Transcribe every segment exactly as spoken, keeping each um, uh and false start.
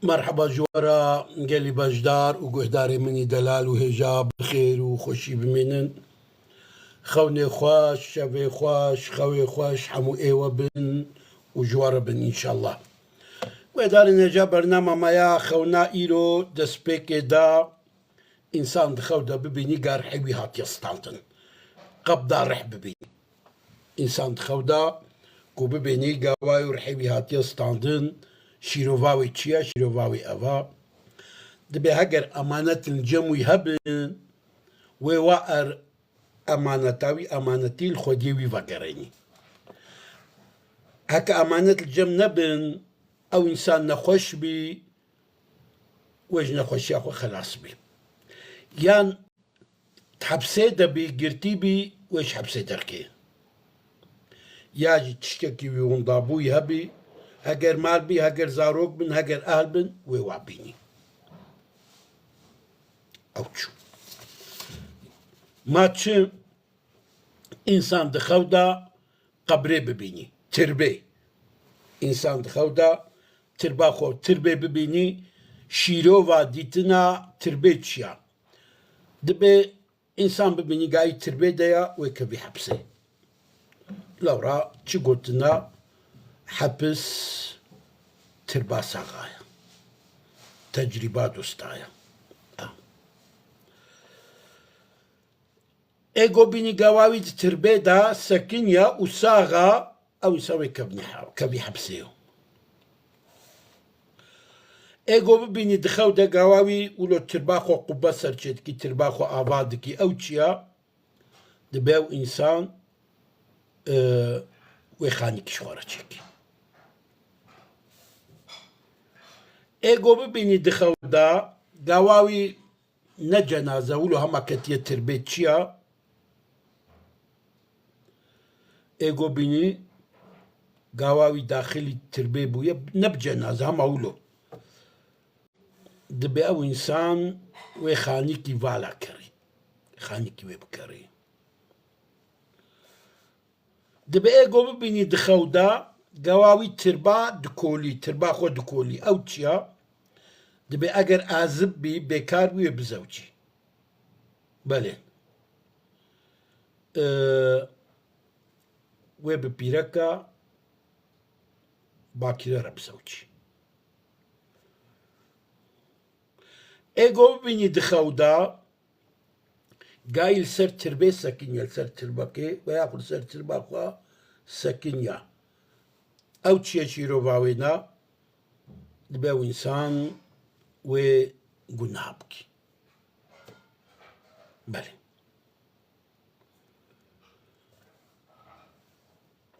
Merheba ji we re gelî beşdar û guhdarê min î delal û hêja bi xêr û xweşî bimînin. Xewnê xweş, şevê xweş, xewê xweş hemû ê we bin û ji we re bin înşallah. Guhdarên hêja bernama me ya xewna îro destpêkê da. Însan di xew de bibînî ga rihê wî hatiye standin. Qebda rih bibînî. Însan di xew de ku bibînî ga wayê û rihê wî hatiye standin, şîrova wê çi ye, şîrova wê ev e. Dibê heger emanetin li cem wî hebin, wê wa er emaneta wî, emanetî li xwediyê wî vegerênî. Heke emanet li cem nebin, ew însan nexweş bî, wê ji nexweşiya xwe xelas bî. Yan di hepsê de bî, girtî bî, wê ji hepsê derkê. Ya jî tiştekî wî windabûyî hebî, heger mal bî, heger zarok bin, heger ehl bin, wê wa bînî. Ew çû. Ma çi? Însan di xew de qebrê bibînî. Tirbê. Însan di xew de tirba xwe, tirbê bibînî, şîrova dîtina tirbê çi ya. Dibê însan bibînî gayî tirbê de ya, wê kevî hepsê. Lewra çi gotina hepis tirba saxa ye. Tecrîba dosta ye. Ê go bînî gawa wî di tirbê de sekin ya û saxa, ew însan wê kevnî he-, kevî hepsê yo. Ê go bibînî di xew de gawa wî wilo tirba xwe qubbe ser çêdikî, tirba xwe ava dikî, ew çi ya? Dibe ew însan, e, wê xanîkî ji xwe re çêkî. Ê go bibînî di xew de gawa wî ne cenaze, wilo hema ketiye tirbê çi ya? Ê go bînî gawa wî daxilî tirbê bûye, ne bi cenaze, hema wilo. Dibe ew însan wê xanîkî vala kerî. Xanîkî wê bikerî. Dibe ê go bibînî di xew de, gawa wî tirba dikolî, tirba xwe dikolî. Ew çi ya? Dibe eger azib bî, bêkar bî, wê bizewcî. Belê. Ee, wê bi pîreka bakire re bizewcî. Ê go bibînî di xew de, gayî li ser tirbê sekiniye, li ser tirbekê veya xwe li ser tirba xwe sekiniya. Ew çi ye şîrova wê ne? Dibe ew însan wê gunaha bikî. Belê.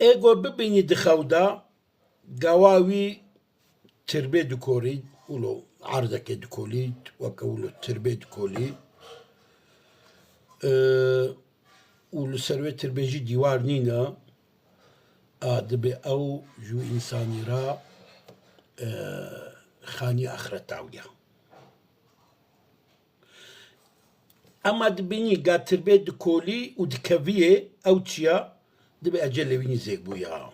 Ê go bibînî di xew de, gawa wî tirbê dikorî, wilo erdekê dikolî, weke wilo tirbê dikolî. Ee, û li ser wê tirbê jî dîwar nîne, a, dibe ew ji wî însanî re, e, xanî axireta wî ye. Ema dibînî ga tirbê dikolî û dikeviyê, ew çi ya? Dibe ecelê wî nîzêk bûya.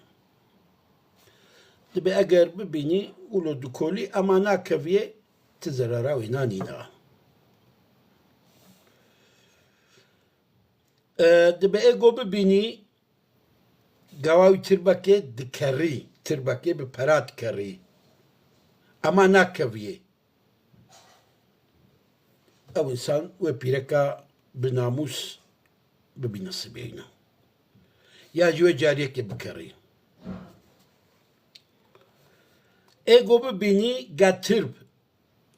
Dibe eger bibînî wilo dikolî, ema nakeviyê, ti zerara wê nanîna. E, dibe ê go bibînî, gawa wî tirbekê dikerî, tirbekê bi pera dikerî. Ema nakeviyê. Ew însan wê pîreka bi namûs bibîne sibê wîna. Ya jî wê cariyekê bikerî. Ê go bibînî ga tirb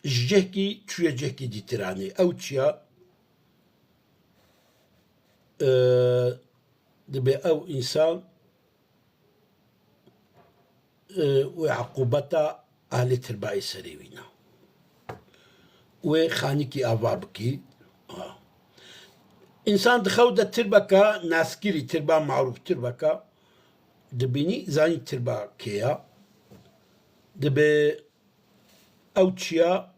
ji cihkî çûye cihkî dîtiranê. Ew çi ya? Ee, dibe ew însan, e, wê eqûbeta ahlê tirbayê serê wî ne. Wê xanîkî ava bikî. Ha. Însan di xew de tirbeka naskirî, tirba marûf, tirbeka dibînî, zanî tirba kê ya. Dibe ew çi ya?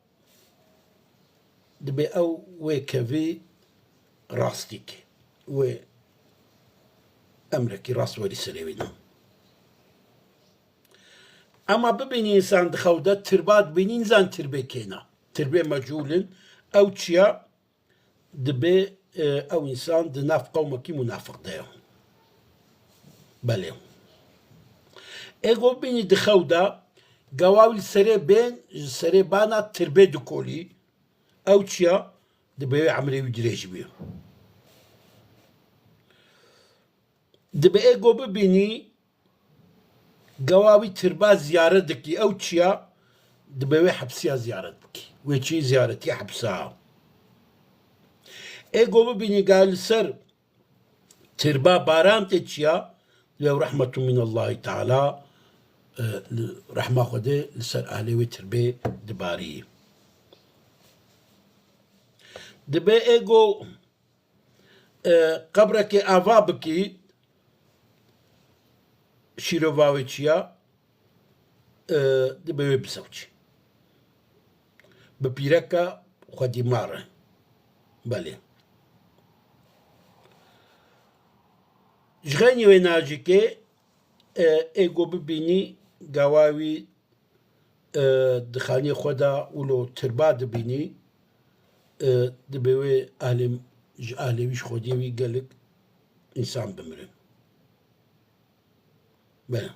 Dibe ew wê kevî rastîk, wê emrekî rast werî serê wî ne. Ema bibînî însan di xew de tirba dibînî, nizan tirbê kêna. Tirbê mecûl in. Ew çi ya? Dibê, e, ew însan di nav qewmekî munafiq de ye. Belê. Ê go bibînî di xew de, gawa wî li serê bên, ji serê bana tirbê dikolî. Ew çi ya? Dibê wê emrê wî dirêj bî. Dibê ê go bibînî, gawa wî tirba ziyaret dikî. Ew çi ya? Dibê wê hepsiya ziyaret bikî. Wê çi? Ziyaretî hepsa. Ê go bibînî, ga li ser tirba baran tê çi ya? Dibê ew rehmetun minallahî teala, e, li rehma Xwedê li ser ahlê wê tirbê dibarî. Dibê ê go, e, qebrekê ava bikî, şîrova wê çi ya? E, dibê wê bizewcî. Bi pîreka xwedî ma re. Belê. Ji xeynî wê nacikê, e, ê go bibînî, gawa wî, e, di xaniyê xwe de wilo tirba dibînî, e, dibê wê ahlê, ji ahlê wî, ji xwediyê wî gelek însan bimirin. Belê.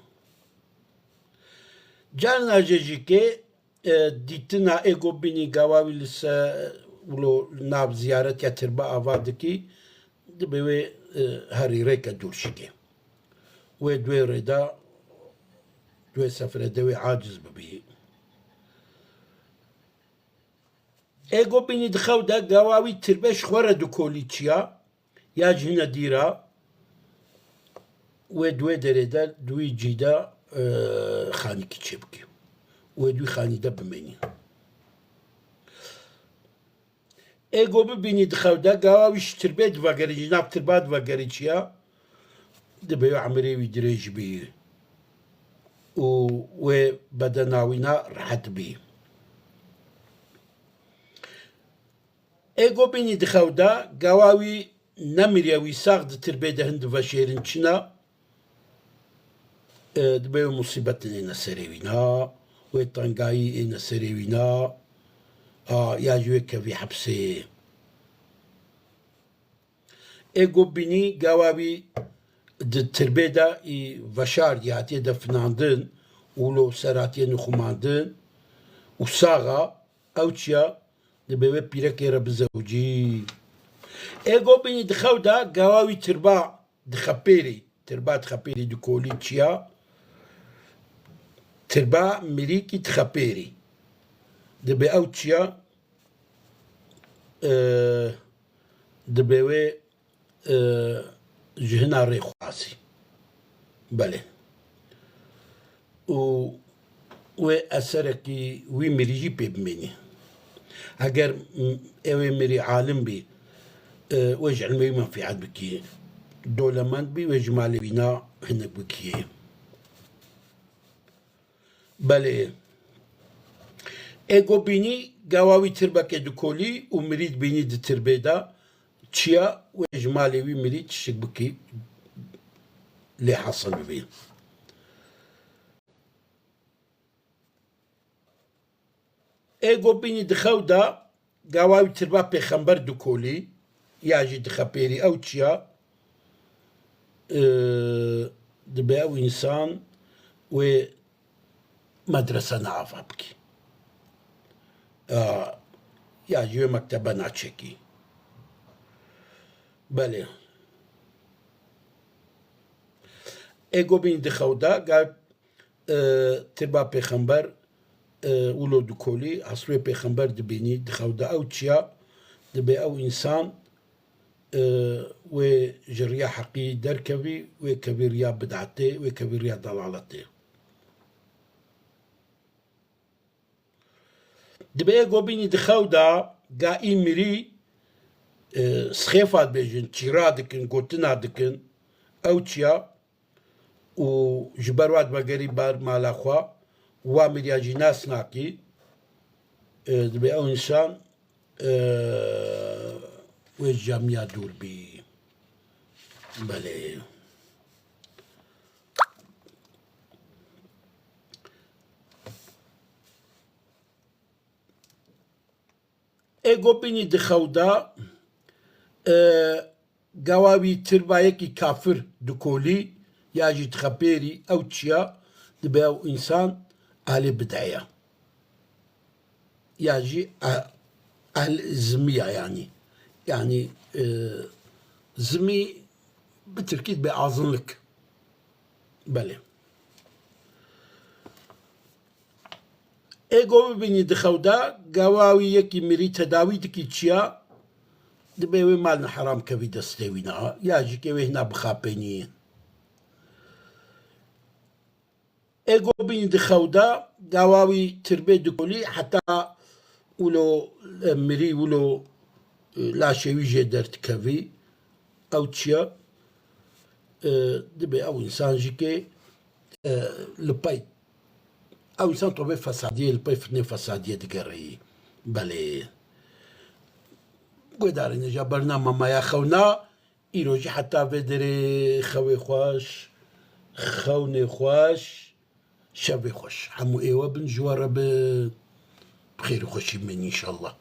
Carna jê jî ke, e, dîtina ê go bînî gawa wî li se-, wilo li nav ziyaret ya tirba ava dikî, dibê wê, e, herî rêke dûr şikê. Wê di wê rê de, di wê sefrê de wê aciz bibî. Ê go bînî di xew de gawa wî tirbe ji xwe re dikolî çiya, ya ji hine dîra wê di wê derê de, di wî cî de, e, xanîkî çêbike. Wê di wî xanî de bimênî. Ê go bibînî di xew de, gawa wî ji tirbê divegerî, ji nav tirba divegerî çiya, dibê wê emirê wî dirêj bî û wê bedena wî na rehet bî. Ê go bînî di xew de, gawa wî nemiriye, wî sax di tirbê de hin diveşêrin çina, e, dibê wê musîbetin êne serê wî na, wê tengayî êne serê wî na, a, ya jî wê kevî hepsê. Ê go bînî gawa wî di tirbê de î veşardî hatiye definandin û lo ser hatiye nixumandin û saxa ew çiya dibê wê pîrekê re bizewicî. Ê go bînî di xew de gawa wî tirba dixepêrî, tirba dixepêrî dikolî çiya, tirba mirîkî dixepêrî. Dibê ew çiya, e, dibê wê, e, ji hina rê xwazî. Belê. Û wê eserekî wî mirî jî pê bimênî. Heger, m, ew ê mirî alim bî, e, wê ji ilmê wî menfîet bikî. Dolemend bî, wê ji malê wî na hinek bikî. Belê. Ê go bînî gawa wî tirbekê dikolî û mirî dibînî di tirbê de, çiya wê ji malê wî mirî tiştik bikî, lê hasil bibî. Ê go bînî di xew de gawa wî tirba pêxember dikolî, ya jî dixepêrî ew çiya, e, dibe ew însan wê medrese neava bikî. Ya, ya jî wê mektebe naçekî. Belê. Ê go bînî di xew de, ga, e, tirba pêxember, e, wilo dikolî, heslê pêxember dibînî, di xew de ew çiya, dibê ew însan, e, wê ji riya heqî derkevî, wê kevî riya bid'etê, wê kevî riya dalaletê. Dibê ê go bînî di xew de, ga î mirî, e, sixêfa dibêjin, çîra dikin, gotina dikin, ew çiya, û ji ber wa divegerî ber mala xwe, wa miriya jî nas nakî, e, dibê ew însan, e, wê ji camiya dûr bî. Belê. Ê go bînî di xew de, e, gawa wî tirba yekî kafir dikolî ya jî dixepêrî, ew çiya dibe ew însan ehlê bid'e ya. Ya jî e-, ehl zimî ya yanî. Yanî, e, zimî bi tirkî dibe azınlık. Belê. Ê go bibînî di xew de, gawa wî yekî mirî tedawî dikî çiya, dibe wê malin heram kevî destê wî na, ya jî ke wê hina bixapênî. Ê go bînî di xew de, gawa wî tirbê dikolî, heta wilo, e, mirî wilo, e, laşê wî jê derdikevî. Ew çiya, e, dibe ew însan jî ke, e, li pey, ew însan tobê fesadiyê, li pey fitnê fesadiyê digeriyî. Belê. Guhdarên hêja bernama me ya xewna, îro jî heta vê derê xewê xweş, xewnê xweş, şevê xweş. Hemû êwe bin ji we re bi xêr û xweşî bimînin înşallah.